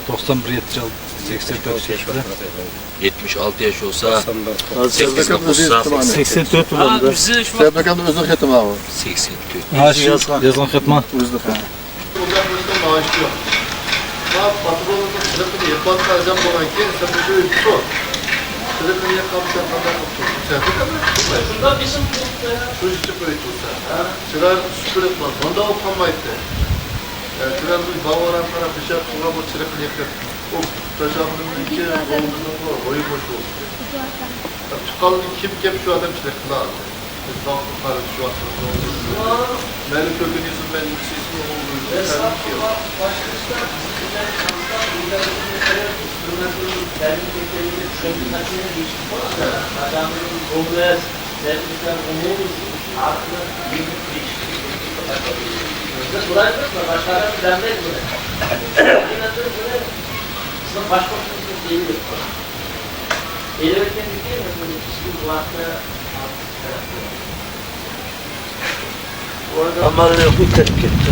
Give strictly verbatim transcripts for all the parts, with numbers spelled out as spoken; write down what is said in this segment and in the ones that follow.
توقسان بىر يەتمىش ئالتە، سەكسەن تۆت يەتمىش ئالتە ياش بولسا، سەككىز توققۇز سائەت. سەكسەن تۆت بولامدۇ. سەيدۇئاكامنىڭ ئۆزىنىڭ خېتىمى ئاۋۇ. سەكسەن تۆت. ھە، شۇ يازغان. يازغان خېتىمى. ئۆزىنىڭ خېتىمى. ئۇزاق بولسا مائاش يوق. ما پاتروننىڭ تىلىقىنى يېقىۋاتقان ئادەم بولغانكىن، سەن بۇ يەردە تۇر. تىلىقىنى يېقىپ قالمىساڭ قانداق قىلىپ تۇرىسەن؟ سەن شۇ يىچىپ قويۇپ تۇرسا. چىرايلىق سۈپۈرۈپ ماڭ. مۇنداق بولۇپ قالمايتتى. ئە، تۆۋەن بۇ باغۋەنگە قاراپ بېشى قىلغان بۇ تىلىقنى يېقىپ. ئۇ تاشلاپنىڭكى روھىمىزنىڭ روھى بوش بولدى. تۇغقانلىرى كىم كەپ شۇ ئادەم تىلىق قىلالىدى؟ بىز باققا قارىدى شۇ ۋاقىتتا. مەيلى كۆرگىنىڭىزنى مەن سىزنى بىز سورايمىز، باشقا ئادەم بىلەلمەيدۇ بۇنى. بىزنىڭ باشقۇرۇشىمىزنى ئېلىۋېتىپ قويدى. ئېلىۋەتكەندىن كېيىن، مەسىلەن، ئىككى يىل بۇ ھەقتە ئامال يوق، ئۆتۈپ كەتتى.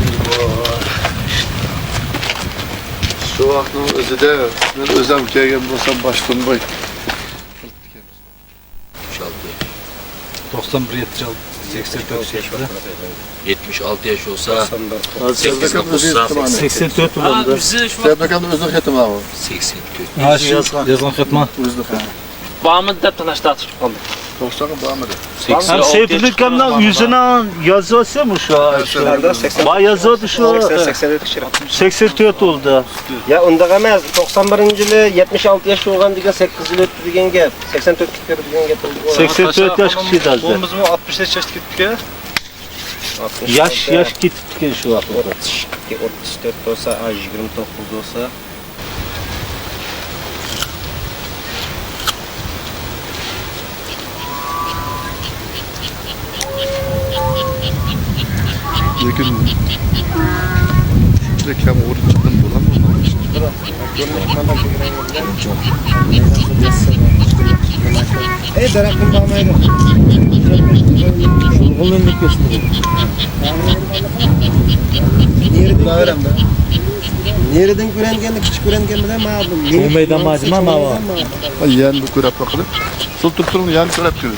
شۇ ۋاقىتنىڭ ئۆزىدە مەن ئۆزۈم كەلگەن بولسام، باشتىن بوي. يەتمىش ئالتە. توقسان بىر يەتمىش ئالتە، سەكسەن تۆت يەتمىش ئالتە ياش بولسا، سەككىز توققۇز سائەت. سەكسەن تۆت بولامدۇ. سەيدۇئاكامنىڭ ئۆزىنىڭ خېتىمى ئاۋۇ. سەكسەن تۆت. ھە، شۇ يازغان. يازغان خېتىمى. ئۆزىنىڭ خېتىمى. بارمىدى دەپ تالاشتارتىشىپ قالدى. توقسانغا بارمىدى. ھەم سەيدۇللىكامنىڭ ئۆزىنىڭ يازغىنى مۇشۇ. بار يازغىنى شۇ. سەكسەن تۆت بولدى. يا، ئۇنداق ئەمەس. توقسان بىرىنچى يىلى يەتمىش ئالتە ياش بولغان دېگەن، سەككىز يىل ئۆتتى دېگەن گەپ. سەكسەن تۆتكە كىردى دېگەن گەپ بولدى. سەكسەن تۆت ياشقا چىدى ھازىر. بولمىسىمۇ ئاتمىش ياش كېتىپتىكەن. ياش، ياش كېتىپتىكەن شۇ ۋاقىتتا. ئوتتۇز ئىككى، ئوتتۇز تۆت بولسا، ئا، يىگىرمە توققۇز بولسا. لېكىن شۇنچىلىك كەم ئورۇن چىققىنى بولامدۇ؟ ئەي، دەرەختىن بارمايدۇ. نېرىدىن كۆرەنگەننى كىچىك كۆرەنگەن بىلەن مانا بۇ مەيدان بار جۇما ماۋۇ. يەنى بۇ كۆرەپ باقىلى. سىلتىپ تۇرۇڭ، يەنى كۆرەپ كۆرۈڭ.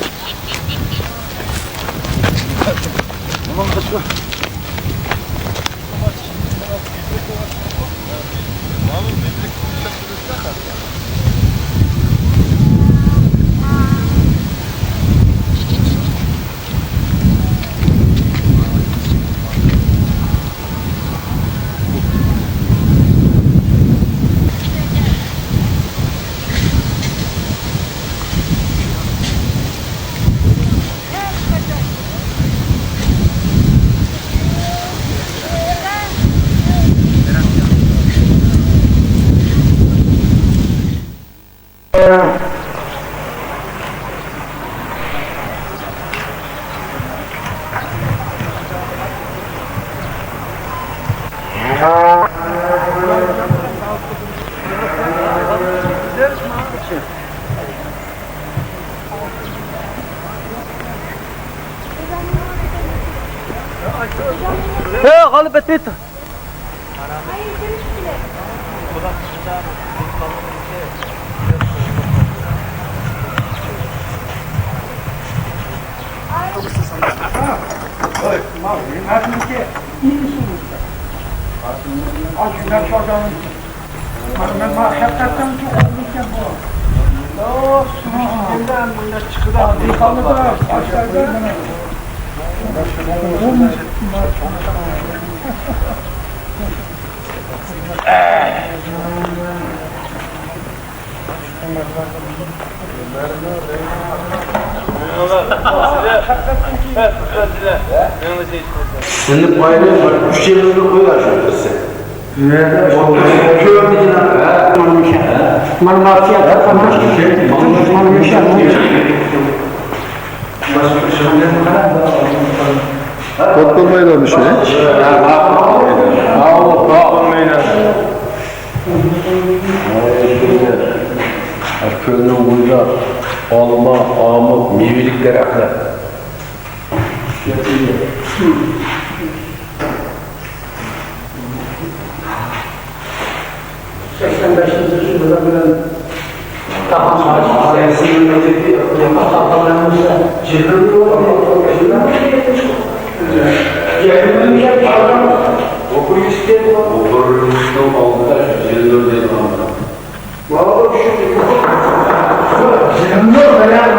ھە، غالىب ئەتىت. سىنىپ ئايرىپ، ئۈچ يىلنى قويغان شۇ بىرسى. كۆلنىڭ بويىدا ئالما، ئامۇت، مېۋىلىك دەرەخلەر. سەكسەن بەشىنچى يىلى بىلەن تاپان ئائىلىسىنىڭ ئوپېراتسىيە ئالدىدا يۈز يىللىق دەيدىغان. يىللىق بىلەن